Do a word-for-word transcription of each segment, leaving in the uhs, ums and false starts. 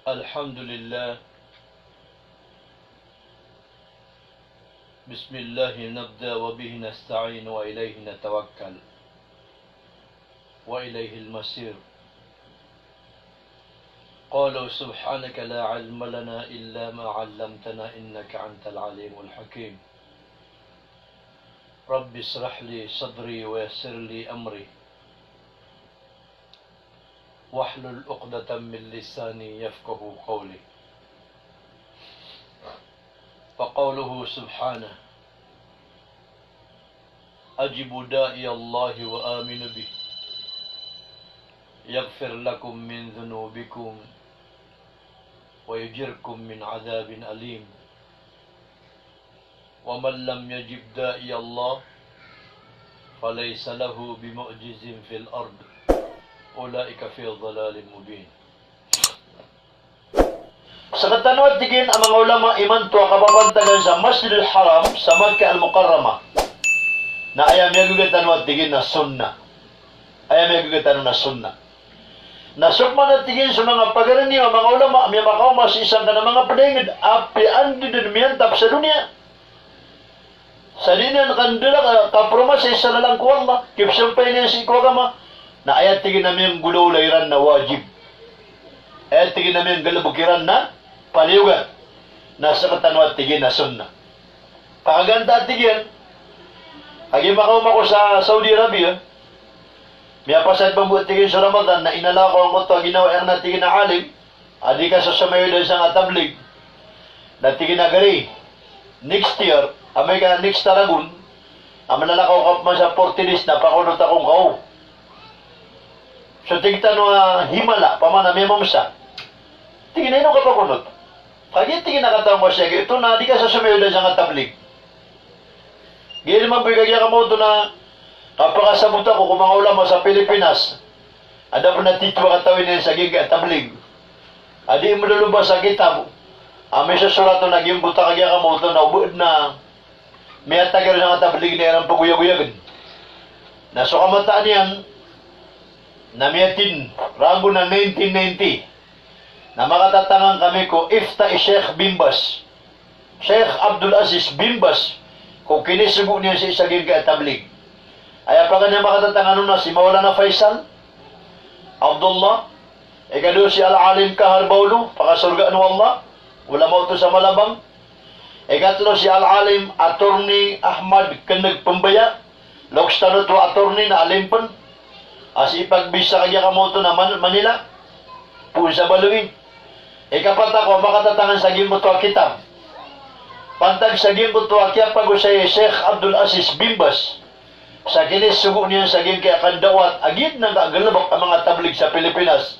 الحمد لله. بسم الله نبدأ وبه نستعين وإليه نتوكل وإليه المصير. قالوا سبحانك لا علم لنا إلا ما علمتنا إنك أنت العليم الحكيم. رب اشرح لي صدري ويسر لي أمري واحلل عقدة من لساني يفقهوا قولي. وقوله سبحانه: أجيبوا داعي الله وآمنوا به يغفر لكم من ذنوبكم ويجركم من عذاب أليم. ومن لم يجب داعي الله فليس له بمعجز في الأرض أولئك في ضلال مبين. Sekatano a tig iyan a manga ulama imanto a kapapantagan sa Masjidil Haram sa Makkah Al-Mukarramah na aya miyagaga tano a tig iyan na sunnah. Aya miyagaga tano na sunnah. Na so pman a tig iyan so manga pagari niyo a manga ulama a miyamakaoma sii sangkanan a manga pd a ingd a apiya anda dn miyantap sa doniya. Sa di niyan kandala ka, kapromise sa lalan ko Allah, kipsampay niyan sii ko agama. Na aya tig iyan a miyanggolawla iran na wajib. Aya tig iyan a miyanggalbk iran na paliyogat. Na sekatano a tig iyan na sunnah. Pakaganta a tig iyan, kagiya makaoma ako sa Saudi Arabia, miyapasad mambo a tig iyan so Ramadan, na inalaw ako angkoto a ginawa iran a tig iyan a alim, a di ka sasamayo dn sangkai a tablig. Na tig iyan a gari, next year, amay ka next a ragon, a manalakaw ka pman sa forty days na pakonot ako ngka o. So tig tano a himala, pamana miyamamsa. Tig iyan a ino ka pakonot? Kagiya tig iyan a katawan ko a siyagito na di ka sasamayo dn sangkai a tablig. Giya mambo i kagiya kamaoto na kapakasabot ako ko manga ulama sa Pilipinas a da pn a titho a katawi niyan sa giyangkai a tablig a di mloloba sa kitab a misosorat on a giyangkoto a kagiya kamaoto na o ba dn a miyatagr sangkai a tablig na iran pagoyagoyagn. Na so kamataan iyan na miyatin ragon a nineteen ninety na makatatangan kami ko ifta i Sheikh bin Baz. Sheikh Abdul Aziz bin Baz, ko kinisogo niyan sii sa giyangkai a tablig. Aya paganay a makatatangan on na si Maulana Faisal Abdullah, ikadowa si Al-Alim Kahar Baolo, pakasorgaan o Allah, ulama oto sa Malabang. Ikatlo si Al-Alim Attorney Ahmad Keneg Pembaya, loks tano oto a attorney na alim pn a sii pagbisa kagiya kamaoto na Man-, Manila, poon sa Balongi. Ikapat ako a makatatangan sa giyangkoto a kitab. Pantag sa giyangkoto a kiyapagosay i Sheikh Abdul Aziz bin Baz sa kinisogo niyan sa giyangkai a kandawat a giya dn angka a galbk a manga tablig sa Pilipinas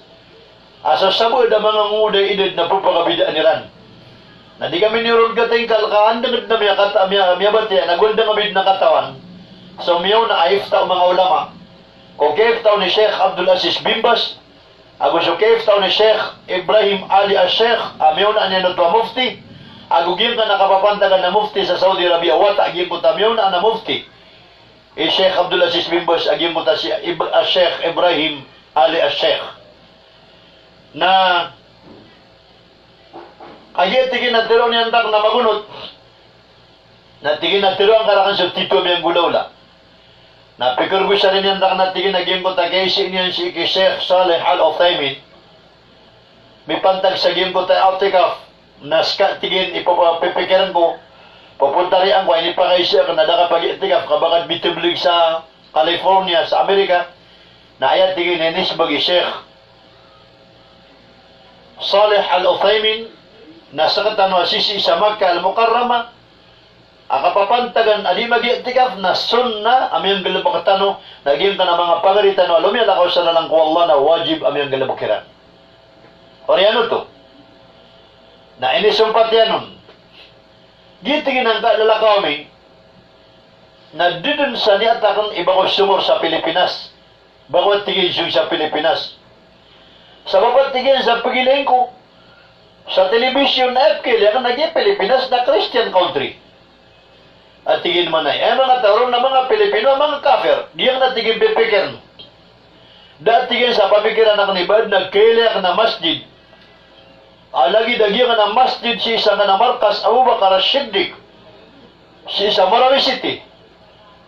a so sabaad a manga ngoda i idad na pphakabidaan iran. Na di kami niyo ron katingkal ka andang dn a miyakata-, miya-, miyabatiya na go andang ami dn a katawan so miyaona a ifta o manga ulama. Ko kiifta on i Sheikh Abdul Aziz bin Baz, ago so kiifta on i Sheikh Ibrahim Ali Al-Sheikh, a miyaona niyan oto a mufti, ago giyangkanan a kapapantagan a mufti sa Saudi Arabia, wata giyangkoto a miyaona a mufti i Sheikh Abdul Aziz bin Baz, a giyangkoto a si Ib-, a Sheikh Ibrahim Ali Al-Sheikh. Na kagiya tig iyan a tharoon iyan rakn a magonot, na tig iyan a tharoon ka rakn so titho a miyanggolawla. Na pikir ko sa rin iyan rakn a tig iyan a giyangkoto a kiyaisii niyan sii ki Sheikh Saleh Al-Uthaymin. Mipantag sa giyangkoto a i'tikaf, na ska tig iyan i papa-, pipikiran ko, papontarian ko a inipakaisa akn a da ka pag-i'tikaf ka ba ka dn mitablig sa California, sa Amerika. Na aya tig iyan a inisbag i Sheikh Saleh Al-Uthaymin na sktano a sisii sa Makkah Al-Mukarramah a kapapantagan a di mag-i'tikaf na sunnah a miyanggalbk tano, na giyangkanan a manga pagari tano a lomiyalakaw sa lalan ko Allah na wajib a miyanggalbk iran. Oriyan oto na inisompat iyan on. Giya tig iyan a ngka a lalakaw ami na di dn sa niyat akn i ba ko somor sa Pilipinas. Ba ko, tig iyan, song sa Pilipinas. Sabap a tig iyan sa pagilay ko sa telebisyon na ipkhailay akn a giya Pilipinas na Christian country. A tig iyan man a aya manga taw ron na manga Pilipino a manga kafir. Giyangkanan a tig iyan pipikirn. Da, tig iyan, sa pamikiran akn i ba dn a khailay akn a masjid A lagid a giyangkanan a masjid sii sangkanan a markas Abu Bakar As-Siddiq sii sa Marawi City.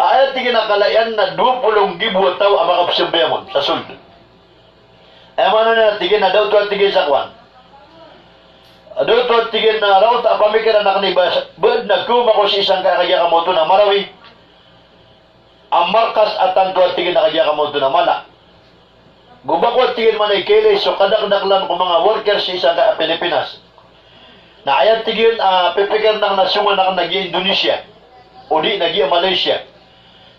A aya tig iyan a kala iyan na dowa polo nggibo a taw a makapsambayang on sa sold. Aya maana niyan a tig iyan na da oto a tig iyan sa kowan. Da oto a tig iyan na raot a pamikiran akn i ba, ba adn a kawma ko sii sangkaya kagiya kamaoto na Marawi a markas a tanto a tig iyan a kagiya kamaoto na mala. Go ba ko a tig iyan man i kailay so kadakdaklan ko manga worker sii sangkaya Pilipinas. Na aya tig iyan a pipikirn akn na songan akn na giya Indonesia, odi na giya Malaysia.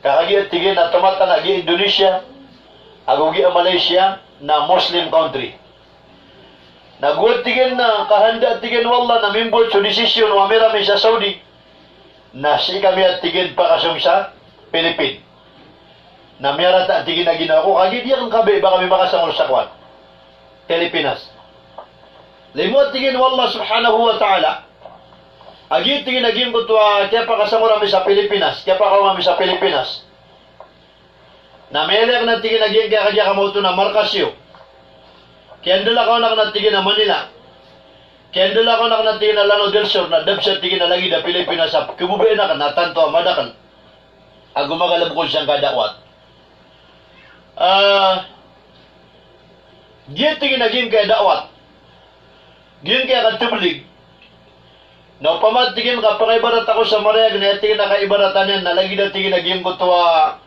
Ka kagiya tig iyan na tomatan a giya Indonesia, ago giya Malaysia na Muslim country. Na go a tig iyan na kahanda tig iyan o Allah na mimbowat so desisyon o amirami sa Saudi. Na sii kami a tig iyan pakasong sa Philippine. Na miyarata a tig iyan a ginawa ko, kagiya di akn kabaya ba kami makasangor sa kowan, Pilipinas. Limo a tig iyan o Allah subhanahu wa ta'ala a giya tig iyan a giyangkoto a kiyapakasangor ami sa Pilipinas, kiyapakaoma ami sa Pilipinas. Na miyailay akn a tig iyan a giyangkaya kagiya kamaoto na markas iyo. Kiyandalakawan akn a tig iyan a Manila. Kiyandalakawan akn a tig iyan a Lanao del Sur, na da bs a tig iyan a lagid a Pilipinas a kababayaan akn a tanto a madakl a gomagalbk on sangkaya da'wat. Ah, giya tig iyan a giyangkaya da'wat, giyangkaya katablig. Na opama tig iyan ka pangaibarat ako sa marayag na aya tig iyan a kaibaratan iyan na lagid a tig iyan a giyangkoto a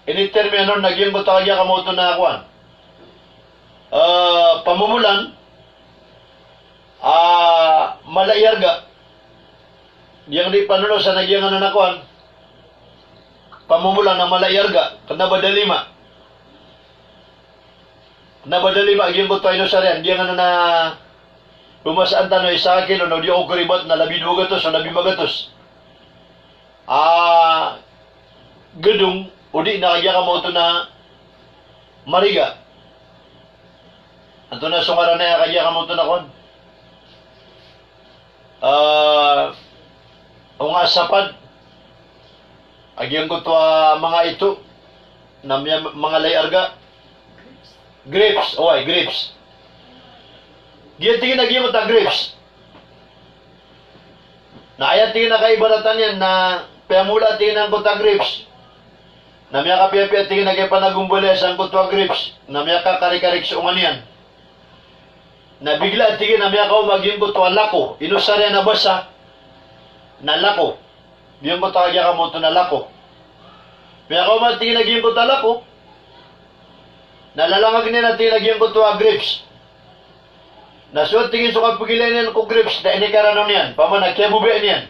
initerm iyan on na giyangkoto a kagiya kamaoto na kowan, ah, pamomolan a mala i arga. Giyangkaya di panolosan a giyangkanan a kowan, pamomolan a mala i arga, kna ba da lima. Kna ba da lima giyangkoto a inosar iyan, giyangkanan a pmasaan tano a isa ka kilo na o di ako karibat na labi dowa gatos o labi lima gatos a gedong, odi na kagiya kamaoto na mariga. Antonaa so ngaran iyan a kagiya kamaoto na kowan? Ah, onga sapad a giyangkoto a manga ito na miya, manga lay arga. Grapes, oway, grapes. Giya tig iyan a giyangkoto a grapes. Na aya tig iyan a kaibaratan iyan na piyamola tig iyan angkoto a grapes. Na miyakapiyapiya tig iyan a kiyapanagombaloy sangkoto a grapes. Na miyakakarikarik so onga niyan. Na bigla tig iyan a miyakaoma giyangkoto a lako. Inosar iyan a basa na lako. Giyangkoto a kagiya kamaoto na lako. Miyakaoma tig iyan a giyangkoto a lako. Na lalangag iyan a tig iyan a giyangkoto a grapes. Na so tig iyan so kapagilay niyan ko grapes na inikaran on iyan, pman a kiyababayaan iyan.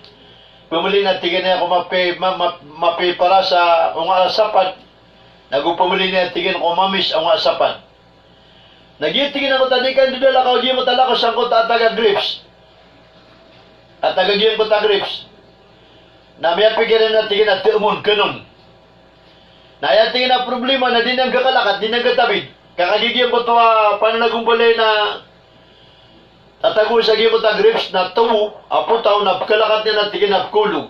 Pmili na tig iyan a aya ko mapi, ma, ma, mapiparas a onga sapad, na go pmili niyan tig iyan ko mamis a onga sapad. Na giya tig iyan angkoto a di kandidalakaw a giyangkoto a lako sangkoto a taga grapes. A taga giyangkoto a grapes. Na miyapikir iyan a tig iyan a taam on, kn on. Na aya tig iyan a problema na di niyan kakalakat, di niyan katabid. Ka kagiya giyangkoto a pananagombaloy na tatago sa giyangkoto a grapes na tobo a potaw na pkalakat iyan a tig iyan a pkolog.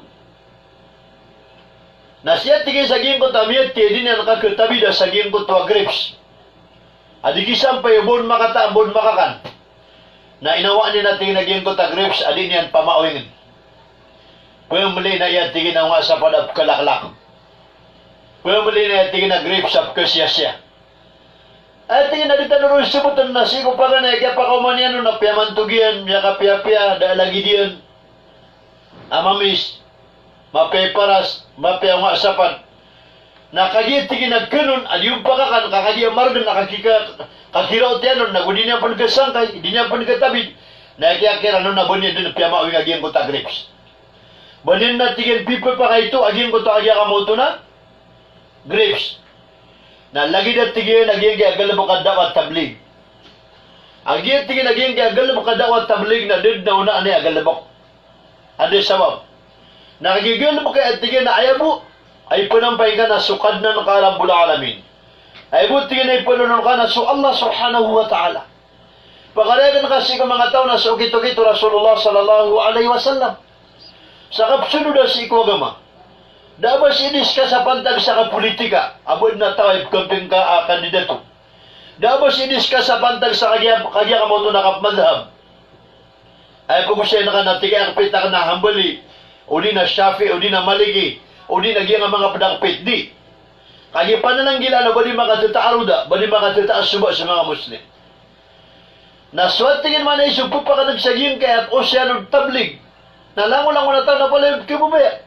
Na siya tig iyan sa giyangkoto a miyathay a di niyan kakatabida sa giyangkoto a grapes a di kisampay o ba on makataan, ba on makakan. Na inawaan iyan a tig iyan a giyangkoto a grapes a di niyan pamaoingn. Pmili na aya tig iyan a onga sapad a pkalaklak. Pmili na aya tig iyan a grapes a pkasiyasiya. Aya tig iyan a di tano ron sabotn na sii ko paganay a kiyapakaoma niyan on na piyamantog iyan, miyakapiyapiya, da a lagid iyan a mamis, mapiya i paras, mapiya i onga sapad. Na kagiya tig iyan a kn on a di on pakakan, ka kagiya margn a kakika, kakiraot iyan on, na go di niyan pn kasangkay, di niyan pn katabid. Na aya kiyakiran on na ba niyan dn piyamaoing a giyangkoto a grapes. Ba niyan na tig iyan pipapakaito a giyangkoto a kagiya kamaoto na grapes. Na lagid a tig iyan a giyangkaya galbk a da'wat tablig. A giya tig iyan a giyangkaya galbk a da'wat tablig na da dn a onaan iyan a galbk. Anda i sabap? Na kagiya galbk ka a tig iyan a aya bo a ipnampay ngka na so Kadnan ka a Rabbul Alamin. Aya bo tig iyan a ipnolon ka na so Allah subhanahu wa ta'ala. Pakarayagn ka sii ko manga taw na so okit-okit o Rasulullah sallallahu alaihi wasallam. Sa kapsonod a sii ko agama. Da a ba sii diska sa pantag sa kapolitika, a ba adn a taw a ipkamping ka a kandidato. Da a ba sii discuss a pantag sa kagiya, kagiya ka maoto na kapmadhab. Aya pagosayin ka na tig ka a kapit akn na Hanbali, o di na Shafi'i, o di na Maliki, o di na giyangkai a manga pd a kapit, di. Kagiya panananggilaan o ba di makatataarud a, ba di makatataasuba sa manga Muslim. Na so a tig iyan man a iso pphakadg sa giyangkai a oseano o tablig. Na langolangon a taw na palaya kababaya.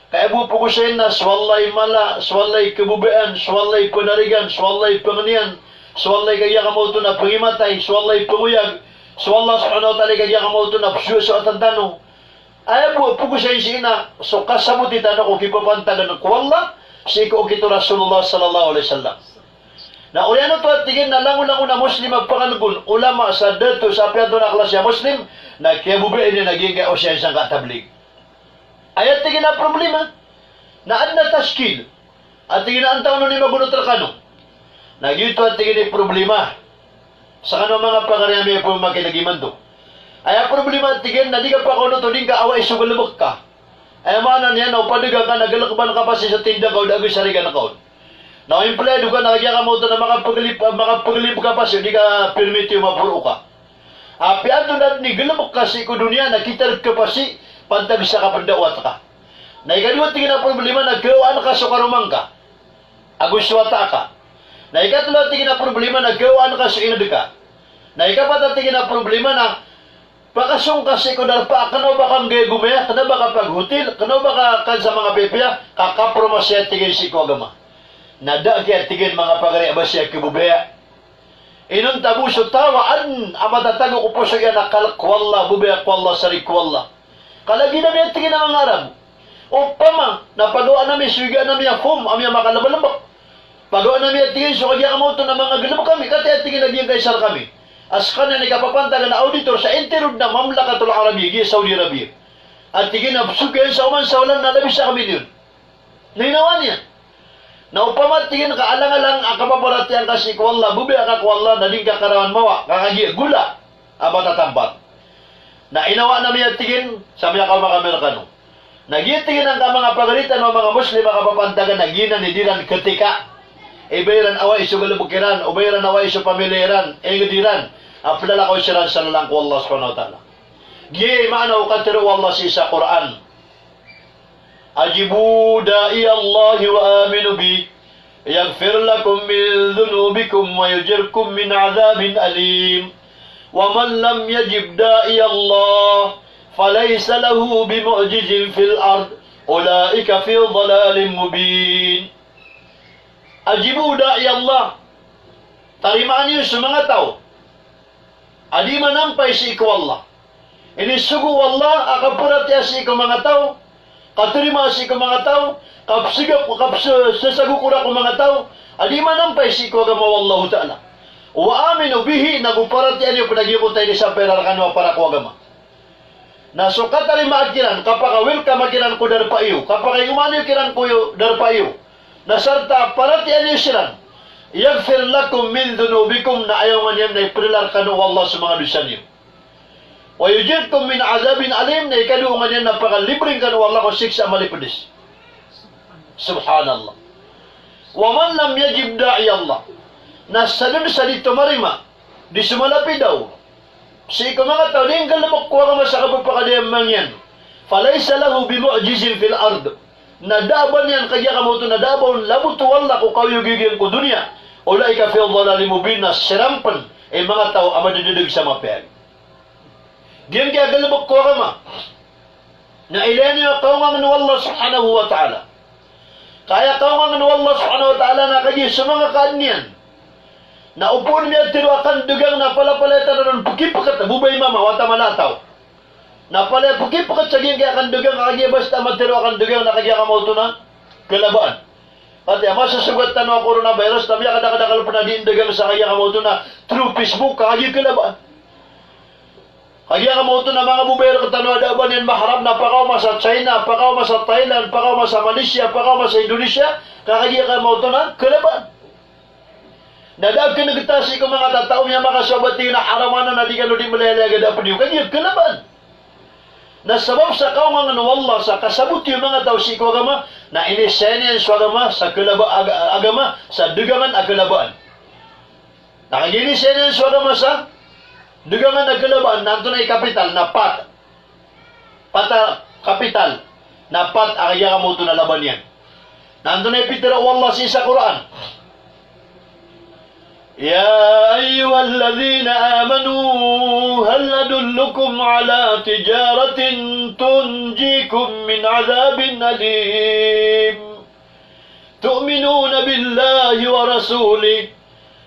Ka aya bo pagosayin na so Allah i mala, so Allah i kababayaan, so Allah i pnarigan, so Allah i pangniyan, so Allah i kagiya ka maoto na pangimatay, so Allah i pangoyag, so Allah subhanahu wa ta'ala i kagiya ka maoto na psowa so atantano. Aya bo pagosayin sii na so kasaboti tano ko kipapantagan ko Allah sii ko okit o Rasulullah sallallahu alaihi wasallam. Na oriyan oto a tig iyan na langolangon a Muslim a pakan'g on, ulama sa dato sa apiya antonaa a klasi a Muslim, na kiyababayaan iyan a giyangkai a osean sangkai a tablig. Aya tig iyan a problema na adn a tashkil. A tig iyan a antaa on i magonot rkano. Na giyoto a tig iyan i problema. Skano a manga pagari ami a pmakin'g imanto. Aya problema a tig iyan na di ka pakaonot o di ngka awai so galbk ka. Aya maana niyan na o padagang ka na galkban ka pasi sa tinda ka o da a gsarigan ka on. Na o empleyado ka na kagiya ka maoto na makapaglib, makapaglib ka pasi o di ka permiti o maporo ka. Apiya antonaa dn i galbk ka sii ko doniya na kitarg ka pasi pantag sa kapndawat ka. Na ikadowa tig iyan a problema na kawaan ka so karoma ngka ago so wata ka. Na ikatlo tig iyan a problema na kawaan ka so ingd ka. Na ikapat a tig iyan a problema na pakasong ka sii ko darpa, kna o ba ka nggay gomaya, kna o ba ka paghotel, kna o ba ka kan sa manga piyapiya, ka kapromasi a tig iyan sii ko agama. Na da a kiya tig iyan manga pagari a ba sii a kababaya. Inonta bo so taw a adn a matatago ko poso iyan a kalk ko Allah, babaya ko Allah, sarig ko Allah. Ka lagid ami a tig iyan a manga Arab. Opama na pagawaan ami so igaan ami a foam, ami a makalabalbk. Pagawaan ami a tig iyan so kagiya ka maoto na manga galbk ami, katii a tig iyan a giyangkai sa rkami a skaniyan i kapapantagan a auditor sa entero dn a Mamlakatul Arabiya, giya Saudi Arabia. A tig iyan a psoki iyan sa oman sa olan na labi sa kamilyon. Na inawaan iyan. Na opama tig iyan ka alangalang a kapaparatiyaya ngka sii ko Allah, babaya ka ko Allah, na di ngka karawan mawa, ka kagiya gola a matatampar. Na inawaan ami a tig iyan sa miyakaoma kami rkano. Na giya tig iyan angka manga pagari tano a manga Muslim a kapapantagan na giyanan i di ran khatika. I ba iran awai so galbk iran, o ba iran awai so pamilya iran, ingd iran, a plalakaw siran sa lalan ko Allah subhanahu wa ta'ala. Giya i maana o katharo o Allah sii sa Qur'an. أجيبوا داعي الله وآمنوا به يغفر لكم من ذنوبكم ويجركم من عذاب أليم. ومن لم يجب داعي الله فليس له بمعجز في الأرض أولئك في ضلال مبين. أجيبوا داعي الله. Tarimaa niyo so manga taw a di manampay sii ko Allah. Inisogo o Allah a kaparatiyaya sii ko manga taw, katarima sii ko manga taw, kapsagak, kapsasagokora ko manga taw a di manampay sii ko agama o Allahu Ta'ala. Wa aminu bihi, nago paratiyaya niyo pn a giyangkoto a inisampay iran rkano a para ko agama. Na so katarimaa kiran, kapaka-welcome kiran ko darpa iyo, kapakaingomaan iyo kiran ko darpa iyo, na sarta paratiyaya niyo siran, yaghfir lakum min dhunubikum, na ayongan iyan na iprila rkano o Allah so manga dosa niyo. Wa yujirkum min adhabin alim, na ikadowa iyan na pakalibri rkano o Allah ko siksa a malipds. Subhanallah. Wa man lam yajib da'i Allah. Na sadn sa di tomarima, di somalapidaw sii ko manga taw a di nggalbk ko agama sa kapphakadiyamang iyan, falaysa lahu bimu'jizin fil ard. Na da a ba niyan kagiya ka maoto na da a ba on labot o Allah ko kaoyagoyag iyan ko doniya. Ulaika fi dhalalin mubin, na siran pn i manga taw a madadadg sa mapiyag. Giyangkaya galbk ko agama na ilaya niyo a kaongangan o Allah subhanahu wa ta'ala. Ka aya kaongangan o Allah subhanahu wa ta'ala na kagiya so manga kaadn iyan na opama miyatharo a kandagang na palapalaya tano ron pkipkt, bo ba i mama, wata mala a taw. Na palaya pkipkt sa giyangkaya kandagang, ka kagiya basta matharo a kandagang na kagiya ka maoto na kalabaan. Ati a masosogat tano a coronavirus, na miyakadakadakl pn a di ndagang sa kagiya ka maoto na through Facebook, ka kagiya kalabaan. Kagiya ka maoto na manga bo ba i rktano a da a ba niyan mahram na pakaoma sa China, pakaoma sa Thailand, pakaoma sa Malaysia, pakaoma sa Indonesia, ka kagiya ka maoto na kalabaan. Na da a knggta sii ko manga tataw, miyamakasowa a ba tig iyan a haram anan a di kano di mlayalaya a gada pn iyo, kagiya kalabaan. Na sabap sa kaongangan o Allah sa kasaboti o manga taw sii ko agama, na inisaya niyan so agama sa kalaba-, aga-, agama sa dagangan a kalabaan. Na kagiya inizaan iyan so agama sa dagangan a galabaan, na antonaa i kapital, na pat. Pat a kapital, na pat a kagiya kamoto na laban iyan. Na antonaa i pitharo o Allah sii sa Qur'an? يا أيها الذين آمنوا هل أدلكم على تجارة تنجيكم من عذاب أليم تؤمنون بالله ورسوله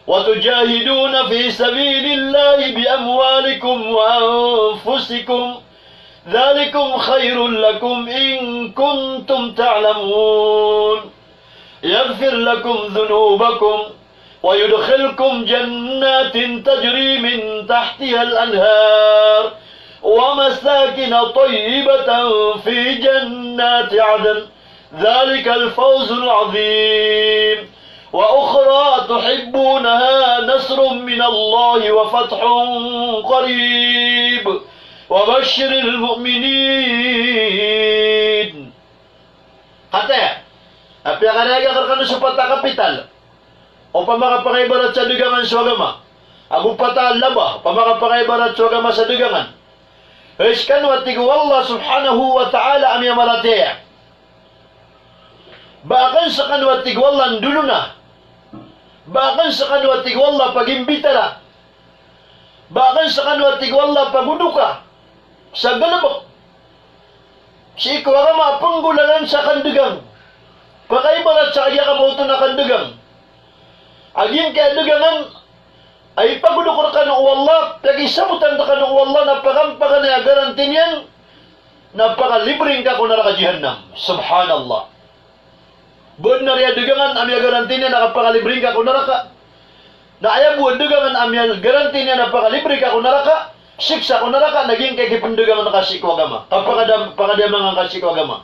وتجاهدون في سبيل الله بأموالكم وأنفسكم ذلكم خير لكم إن كنتم تعلمون يغفر لكم ذنوبكم ويدخلكم جنات تجري من تحتها الأنهار ومساكن طيبة في جنات عدن ذلك الفوز العظيم وأخرى تحبونها نصر من الله وفتح قريب وبشر المؤمنين. Kataya, apiya karayag akn rkano so pat a kapital, opama ka pangaibarat sa dagangan so agama, ago pat a laba, opama ka pangaibarat so agama sa dagangan. Hay skano, a tig o Allah subhanahu wa ta'ala, a miyamaratiyaya. Ba akn skano, a tig o Allah, ndolona. Ba akn skano, a tig o Allah, pagimbitara. Ba akn skano, a tig o Allah, pagodoka sa galbk sii ko agama a pnggolalan sa kandagang. Pakaibarat sa kagiya kamoto na kandagang. A giyangkaya dagangan a ipagodok rkano o Allah, pakisabotan rkano o Allah na pakampakanay a garanti niyan na pakalibre ngka ko naraka Jahannam. Subhanallah. Bnar aya dagangan a miyagaranti niyan a kapakalibre ngka ko naraka. Na aya bo a dagangan a miyagaranti niyan a pakalibre ka ko naraka, siksa ko naraka, na giyangkai a kipndagangan ka sii ko agama, kapakadam-, pakadamangan ka sii ko agama.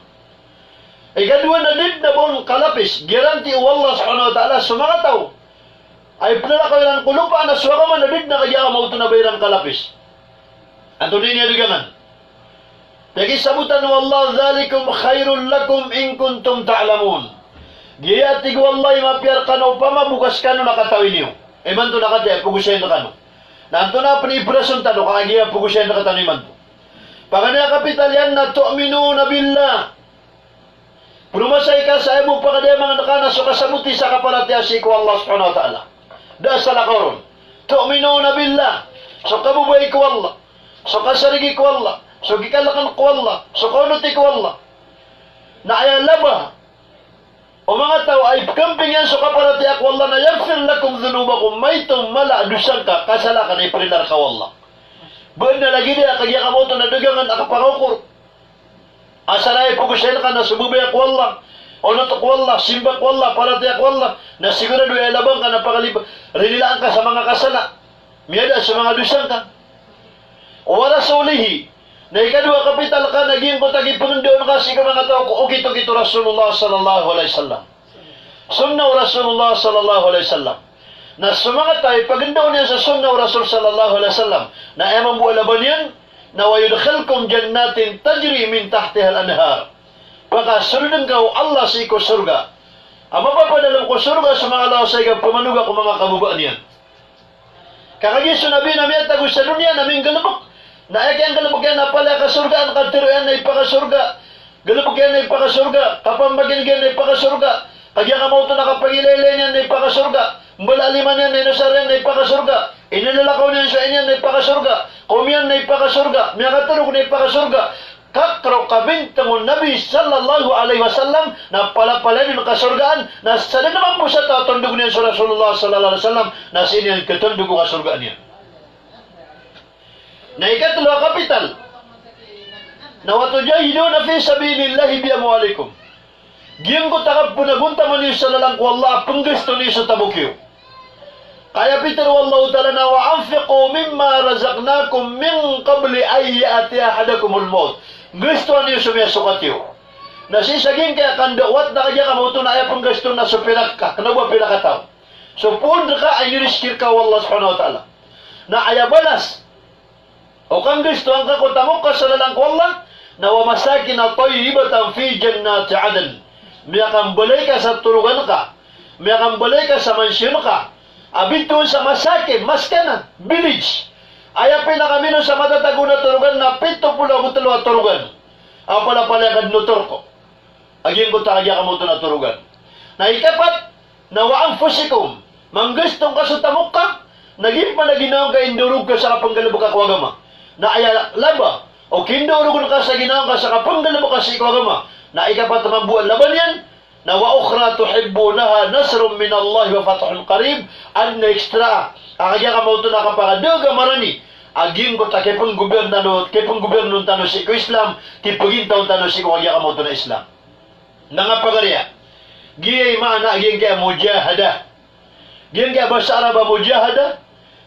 Ikadowa na da dn a ba on kalapis, garanti o Allah subhanahu wa ta'ala so manga taw a ipnarakaw iran ko lopa na so agama, na da dn a kagiya kamoto na ba iran kalapis. Antonaa ini a dagangan? Pakisabotan o Allah, "Dhalikum khairul lakum in kuntum ta'lamun." Giya, tig o Allah, i mapiya rkano opama bo ka skano na katawi niyo. Imanto na kataya, pogosayin rkano. Na antonaa pn i prason tano ka giya pogosayin rkatano imanto? Paganay a kapital iyan na tu'minuna billah. Promasay ka sa aya bo pakadamangan ka na so kasaboti sa kaparatiyaya sii ko Allah subhanahu wa ta'ala. Da a salakaw ron. Tu'minuna billah. So kababaya ko Allah. So kasarigi ko Allah. So kikalkn ko Allah. So kaonoti ko Allah. Na aya laba o manga taw a ipkamping iyan so kaparatiyaya ko Allah na yaghfir lakum dhunubakum, maito mala a dosa ngka, kasala ka na iprila rka o Allah. Ba adn a lagid aya kagiya kamoto na dagangan a kapakaokor. Asar a ipogosayin ka na so babaya ko Allah, onot ko Allah, simba ko Allah, paratiyaya ko Allah, na sigurado aya laba ngka na pakalib-, rinilaan ka sa manga kasala. Miyada so manga dosa ngka. Wa rasulihi. Na ikadowa a kapital ka na giyangkoto a kipngndaon ka sii ko manga taw ko okit-okit o Rasulullah sallallahu alaihi wasallam. Sunnah o Rasulullah sallallahu alaihi wasallam. Na so manga taw a ipagndao niyan sa sunnah o Rasul sallallahu alaihi wasallam, na aya mambo a laba niyan, na wa yudkhilkum jannatin tajri min tahtihal anhar. Pakasoldn ka o Allah sii ko sorga a mapapadalm ko sorga so manga lawasayg a pmanoga ko manga kababaan iyan. Ka kagiya so Nabi na miyatago sa doniya na minggalbk. Na aya kiyanggalbk iyan na palaya kasorgaan, katharo iyan na ipakasorga. Galbk iyan na ipakasorga. Kapambagian iyan na ipakasorga. Kagiya kamoto na kapangilaylay niyan na ipakasorga. Mbala a lima niyan na inosar iyan na ipakasorga. Inilalakaw niyan so aya niyan na ipakasorga. Kaom iyan na ipakasorga. Miyakatorog na ipakasorga. Ka roo kabintang o Nabi sallallahu alaihi wasallam na palapalaya dn kasorgaan, na sadn mambo sa taw a tondog iyan so Rasulullah sallallahu alaihi wasallam, na sii niyan katondog o kasorgaan iyan. Na ikatlo a kapital, na wa tujahiduna fi sabilillahi bi amwalikum. Giyangkoto a kapnagontaman iyo sa lalan ko Allah a pnggasto niyo so tamok iyo. Ka aya pitharo o Allahu Ta'ala na, "Wa anfiqu mimma razaqnakum min qabli an ya'tiya ahadakumul mawt." Gastoa niyo so miyasokat iyo. Na sii sa giyangkaya kandawat na kagiya kamoto na aya pnggasto na so pirak ka, kna o ba pirak a taw. So poon rka a inirizki rka o Allah subhanahu wa ta'ala. Na aya balas o kanggastoan ka ko tamok ka sa lalan ko Allah, na wa masakina tayyibatan fi jannati adn. Miyakambalay ka sa torogan ka, miyakambalay ka sa mansion ka, a bitowan sa masakin, maskana, village. Aya pinakamino sa matatago na torogan na pito polo ago telo a torogan. Apalapalaya ka dn o Turko a giyangkoto a kagiya ka maoto na torogan. Na ikapat, na wa anfusikum, manggasto ngka so tamok ka, na giya pman a ginawa ngka indorog ka sa kapnggalbka ko agama. Na aya laba o kindorogn ka sa ginawa ngka sa kapnggalbka sii ko agama, na ikapat mambo a laba niyan, na wa ukhra tuhibbunaha nasrun minallahi wa fathun qarib, adn a extra a kagiya ka maoto na kapakadg a marani a giyangkoto a kipnggobirnon tano, kipnggobirnon tano sii ko Islam, kipgintaw tano sii ko kagiya ka maoto na Islam. Na nga pagariya, giya i maana a giyangkaya mujahada. Giyangkaya basa Arab a mujahada,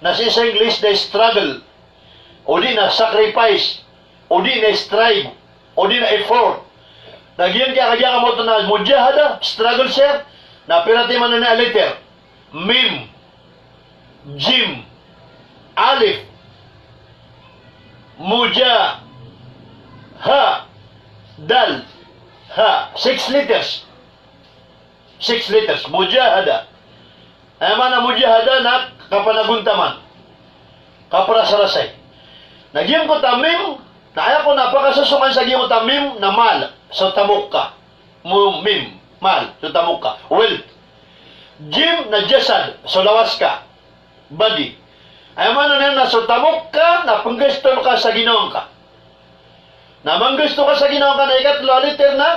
na sii sa English na struggle, o di na sacrifice, o di na strive, o di na effort. Na giyangkaya kagiya ka maoto na mujahada, struggle, sir, na pira timan a letter? Mim, jim, alif, muja, ha, dal, ha. Six letters. Six letters. Mujahada. Aya maana mujahada na kapanagontaman, kaparasarasay. Na giyangkoto a mim, na aya kon a pakasosongan sa giyangkoto a mim na mal, so tamok ka. Mo-, mim, mal, so tamok ka. Wealth. Jim na jasad, so lawas ka. Body. Aya maana niyan na so tamok ka na pnggaston ka sa ginawa ngka. Na manggasto ka sa ginawa ngka, na ikatlo a letter na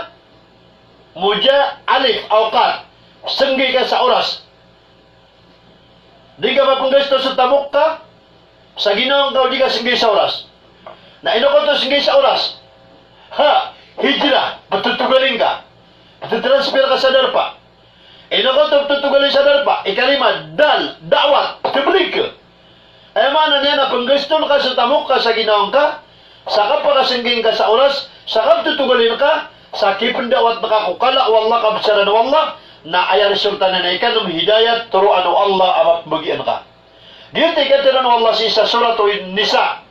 muja, alif, awqat. Snggi ka sa oras. Di ka mapnggasto so tamok ka sa ginawa ngka o di ka snggi sa oras. Na ino ka oto snggi sa oras? Ha, hijrah, ptotogalin ka. Ptotransfer ka sa darpa. Ino ka oto ptotogalin sa darpa? Ikalima, dal, da'wat, tablig. Aya maana niyan na pnggaston ka so tamok ka sa ginawa ngka, sa kapakasnggi ngka sa oras, sa kaptotogalin ka, sa kipnda'wat ngka ko kala o Allah, kabsaran o Allah, na aya resulta niyan na ikanom hidayat, toroan o Allah a mapmbagian ka. Giyoto i katharo o Allah sii sa Suratun Nisa.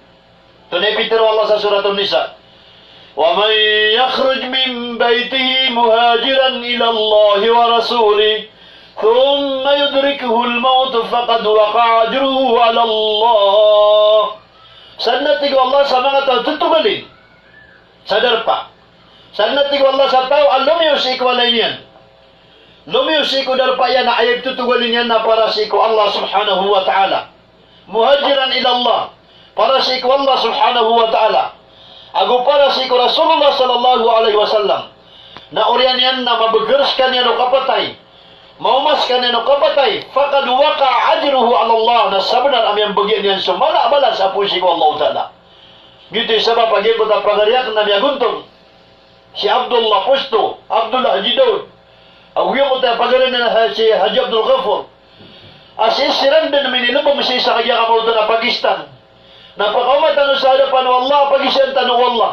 Antonaa i pitharo o Allah sa Suratun Nisa? Wa man yakhruj min baytihi muhajiran ilallahi wa rasulihi, thumma yudrikuhul mawtu faqad waqa'a ajruhu alallah. Sadn a tig o Allah sa manga taw a totogalin sa darpa. Sadn a tig o Allah sa taw a lomiyo sii ko walay niyan, lomiyo sii ko darpa iyan a aya iptotogalin iyan na para sii ko Allah subhanahu wa ta'ala. Muhajiran ilallah, para sii ko Allah subhanahu wa ta'ala, ago para sii ko Rasulullah sallallahu alaihi wasallam. Na oriyan iyan na mabagr skaniyan o kapatay, maoma skaniyan o kapatay, faqad waqa'a ajruhu alallah, na sabnar a miyambagian iyan so mala a balas a poon sii ko Allah ta'ala. Giyoto i sabap a giyangkoto a pagari akn a miyagontong si Abdullah Posto, Abdullah Haji Daud, ago giyangkoto a pagari niyan a si Haji Abdul Ghafur, a sii siran dn minilbng sii sa kagiya ka maoto na Pakistan. Na pakaoma tano sa hadapan o Allah, pagisaan tano o Allah.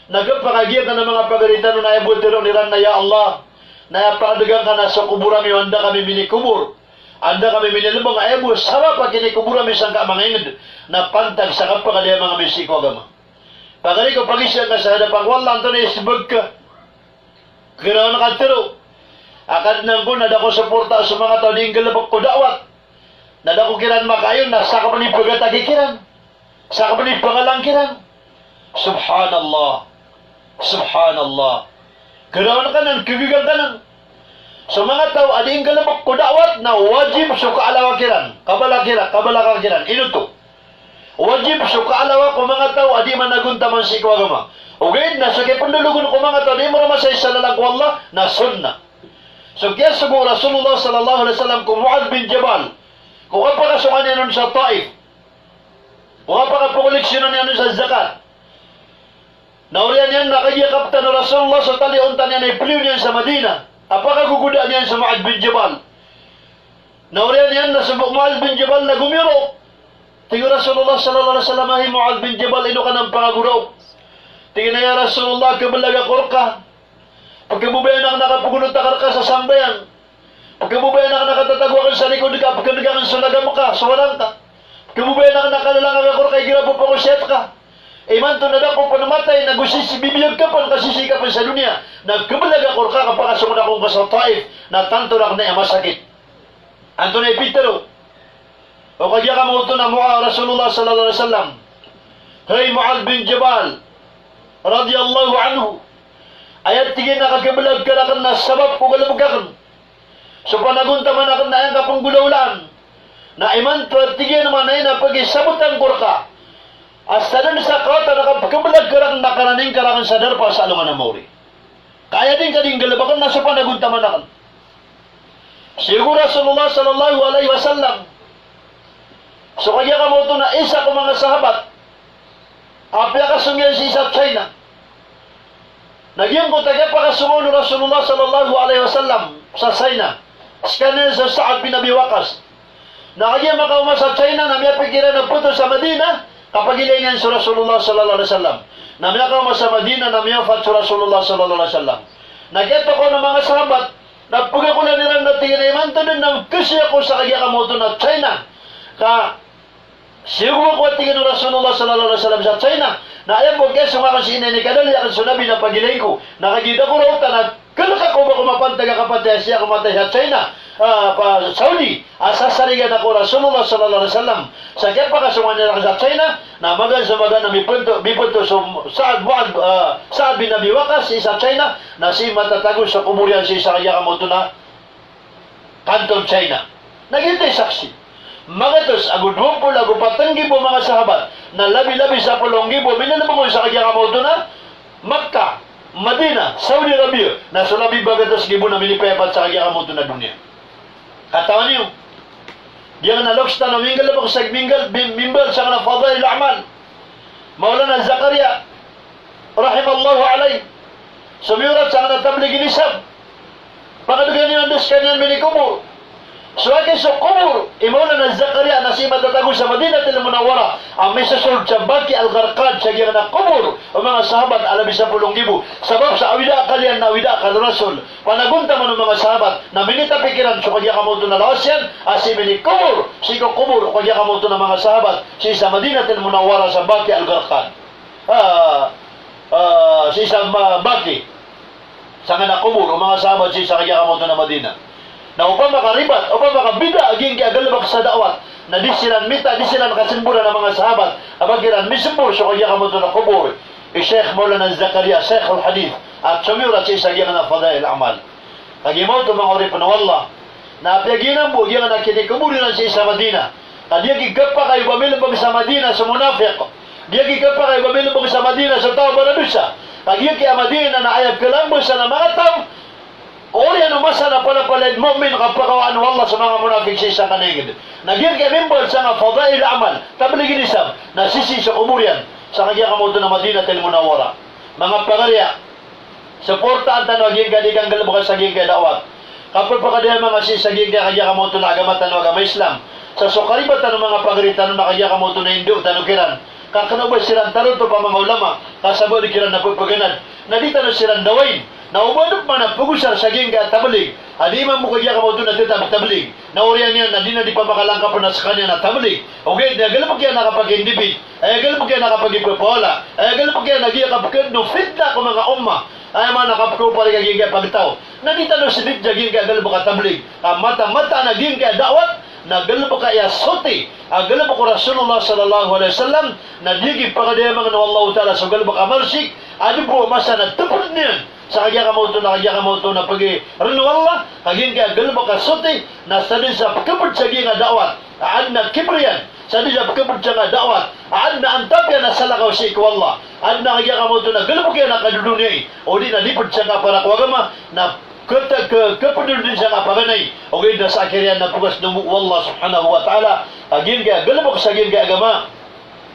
Na giyangkaya manga pagari tano na aya bo a tharoon iran na, ya Allah, na aya pakadgan ka na so kobor ami o anda kami minikobor, anda kami minilbng, aya bo a sabap a kinikobor ami sangkai a manga ingd na pantag sa kapakadayamang ami sii ko agama. Pagari ko, pagisaan ka sa hadapan o Allah, antonaa i smbag ka? Kirawan ka tharo a Kadnan ko, na da ko suporta so manga taw a di nggalbk ko da'wat. Na da ko kiran makaayon, na sakn pn i pgataki kiran, sakn pn i pangalang kiran. Subhanallah. Subhanallah. Kirawan ka nan, kagaga ka nan. So manga taw a di nggalbk ko da'wat na wajib so kaalawa kiran, kabalaka kiran, kabalaka kiran. Ino oto? Wajib so kaalawa ko manga taw a di managontaman sii ko agama. Ogaid na so kipndologn ko manga taw a di mromasa sa lalan ko Allah na sunnah. So kiyasogo o Rasulullah sallallahu alaihi wasallam ko Muadh bin Jabal ko kapakasongan iyan on sa Taif, ko kapakapokoleksiyonan iyan on sa zakat. Na oriyan iyan na kagiya kaptan o Rasulullah so tali o onta niyan a ipliyo niyan sa Madinah a pakagogodaan iyan so Muadh bin Jabal. Na oriyan iyan na so Muadh bin Jabal na gomiyoraok. Tig o Rasulullah sallallahu alaihi wasallam, hay Muadh bin Jabal, ino ka nan pangagoraok? Tig iyan a, ya Rasulullah, khablag ako rka. Pkhababayaan akn a kapgonotak rka sa sambayang. Pkhababayaan akn a katatago akn sa likod ka, pkhan'g akn so lagam ka, so warang ka. Pkhababayaan akn a kalalangag ako rka igira pphangosiyat ka. Imanto na da ko pn matay, na go sisii, bibiyag ka pn ka sisii ka pn sa doniya. Na khablag ako rka, kapakasong ako ngka sa Taif, na tanto rakn a aya masakit. Antonaa i pitharo? o kagiya kamaoto na Muadh, Rasulullah sallallahu alaihi wasallam, hay Muadh bin Jabal radiyallahu anhu, aya tig iyan a kakhabalag ka rakn na sabap ko galbk akn so panagontaman akn na aya ngka pnggolawlaan, na imanto a tig iyan a maana iyan na pagisabotan ko rka a sadn sa kawatan a kapkhabalag ka rakn na karani ngka rakn sa darpa sa alongan a maori. Ka aya dn ka dii nggalbkn na so panagontaman akn. Sii ko Rasulullah sallallahu alaihi wasallam, so kagiya kamaoto na isa ko manga sahabat a piyakasong iyan sii sa China. Na giyangkoto a kiyapakasong o Rasulullah sallallahu alaihi wasallam sa China, skaniyan so Sa'ad bin Abi Waqqas. Na kagiya makaoma sa China na miyapikir iyan a photo sa Madinah, kapagilay niyan so Rasulullah sallallahu alaihi wasallam. Na miyakaoma sa Madinah na miyawafat so Rasulullah sallallahu alaihi wasallam. Na kiyatokawan o manga sahabat na pagakolan iran na tig iyan a imanto dn na mkasi ako sa kagiya kamaoto na China. Ka sii ko ba ko a tig iyan o Rasulullah sallallahu alaihi wasallam sa China, na aya bo kiyasong akn sii na inikadali akn so Nabi na pagilayn ko, na kagiya da ko raotan na kalk ako ba ko mapantag a kapatay sii ako matay sa China, ah, pa Saudi, a sasarigan ako o Rasulullah sallallahu alaihi wasallam. Sa kiyapakasong iyan rakn sa China, na magaan sa magaan na mipnto, mipnto so Sa'ad, Mu'adh, ah, Sa'ad bin Abi Waqqas sii sa China, na sii matatago so kobor iyan sii sa kagiya kamaoto na kanton China. Na giyoto i saksi. Magatos ago dowa polo ago pat nggibo a manga sahabat, na labi-labi sapolo nggibo a minalbng on sa kagiya kamaoto na Makkah, Madinah, Saudi Arabia, na so labi bagatos nggibo na minipayapat sa kagiya kamaoto na doniya. Katawan iyo, giyangkanan a loks tano minggalbk sa minggal, mim-, mimbal sangkanan a Fadail A'mal. Maulana Zakaria, rahimallahu alayh, somiyorat sangkanan a Tabligh Nisab. Pakadgan iyan a da skaniyan minikobor. So aki so kobor i Maulana Zakaria na sii matatago sa Madinatul Munawwarah a misosold sa Baqi al-Gharqad, sa giyangkanan a kobor o manga sahabat a labi sapolo nggibo. Sabap sa awida a akal iyan na awida a akal o Rasul. Panagontaman o manga sahabat na minitapikiran so kagiya kamaoto na lawas iyan a sii minikobor sii ko kobor o kagiya kamaoto na manga sahabat sii sa Madinatul Munawwarah sa Baqi al-Gharqad. Ah, ah, sii sa ma-, Baqi. Sangkanan a kobor o manga sahabat sii sa kagiya kamaoto na Madinah. Na opama ka ribat, opama ka bida a giyangkai a galbk sa da'wat, na di siran mita, di siran kasemboran a manga sahabat a ba kiran misembor so kagiya kamaoto na kobor i Sheikh Maulana Zakaria, Sheikhul Hadith, a somiyorat sii sa giyangkanan a Fadail A'mal. Kagiya maoto manga oripn o Allah, na apiya giyanan bo giyangkanan a kinikobor iran sii sa Madinah. Ka di aki kapakay o ba milbng sa Madinah so munafiq. Di aki kapakay o ba milbng sa Madinah so taw a baradosa. Ka giyangkai a Madinah na aya kalambsan a manga taw, oriyan o masa na palapalaya i mu'min, kapakawaan o Allah so manga munafiq sii sangkanan a ingd. Na giyangkai a mimbal sangkanan a Fadail A'mal, Tabligh Nisab, na sisii so kobor iyan sa kagiya kamaoto na Madinatul Munawwarah. Manga pagariya, suportaan tano a giyangkai a di kanggalbka sa giyangkai a da'wat. Kapphakadayamanga sii sa giyangkai a kagiya kamaoto na agama tano a agama Islam. Sa so karibat tano manga pagari tano na kagiya kamaoto na indo tano kiran. Ka kna o ba siran tarotop a manga ulama, ka sa ba di kiran na pphaganad, na di tano siran dawain. Na o ba dn pman a pagosar sa giyangkai a tabligh a di mambo kagiya kamaoto na tetap tabligh, na oriyan iyan na di na di pamakalangkap na skaniyan a tabligh. Ogaid na galbk iyan a kapag-indibit, aya galbk iyan a kapagipapawala, aya galbk iyan a giya kapkadn o fitnah ko manga ummah. Aya maana a kapkaopari ka giyangkai a pagtaw. Na di tano sdit sa giyangkai a galbk a tabligh. Ka mataan-mataan a giyangkai a da'wat na galbk aya soti a galbk o Rasulullah sallallahu alaihi wasallam, na di kipakadayamang o Allahu Ta'ala so galbk a marsik a di bo masa na tpd niyan sa kagiya kamaoto na, kagiya kamaoto na pagirn o Allah. Ka giyangkai a galbk a soti na sadn sa pkhapd sa giyangkai a da'wat a adn a kibr iyan, sadn sa pkhapd sangkai a da'wat a adn a antap iyan a salakaw sii ko Allah, adn a kagiya kamaoto na galbk iyan a kadodoniyai, odi na di pd sangkai a para ko agama, na kata-, ke-, kepedol dn sangkai a paganay, ogaid na sa akhir iyan na pkhasdomo o Allah subhanahu wa ta'ala. A giyangkai a galbk sa giyangkai a agama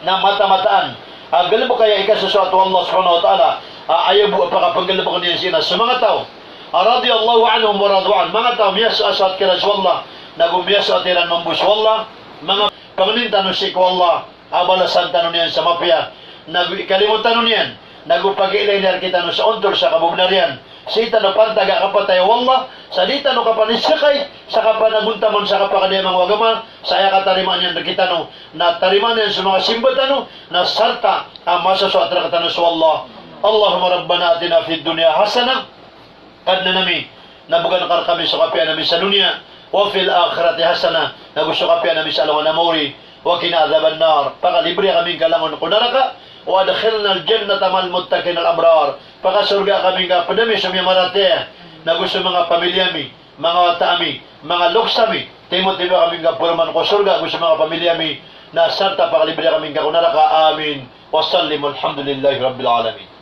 na mataan-mataan a galbk aya ikasosoat o Allah subhanahu wa ta'ala, a aya bo a pakapnggalbkn iyan sii na so manga taw a radiyallahu anhum wa radu anhu, manga taw a miyasoasoat kiran so Allah, nago miyasoat iran mambo so Allah, manga pangnin tano sii ko Allah a balasan tano niyan sa mapiya, nago ikalimo tano niyan, nago pakiilay niyan rkitano sa ontol sa kabobnar iyan. Sii tano pantag a kapatay o Allah, sa di tano kapaniskay sa kapanagontaman sa kapakadayamang o agama, sa aya katarimaan iyan rkitano na tarimaan iyan so manga simba tano, na sarta a masosoat rktano so Allah. Allahumma rabbana atina fid dunya hasanah. Kadnan ami, na bgan ka rkami so kapiya ami sa doniya, Wa fil akhirati hasanah, na go so kapiya ami sa alongan a maori, wa qina adhaban nar, pakalibre kami ngka langon ko naraka, wa adkhilnal jannata ma'al muttaqinal abrar, pakasorga kami ngka pd ami so miyamaratiyaya, na go so manga pamilya mi, manga wata ami, manga loks ami, timotimo kami ngka poroman ko sorga go so manga pamilya mi, na sarta pakalibre kami ngka ko naraka. Amin. Wa sallim, walhamdulillahi rabbil alamin.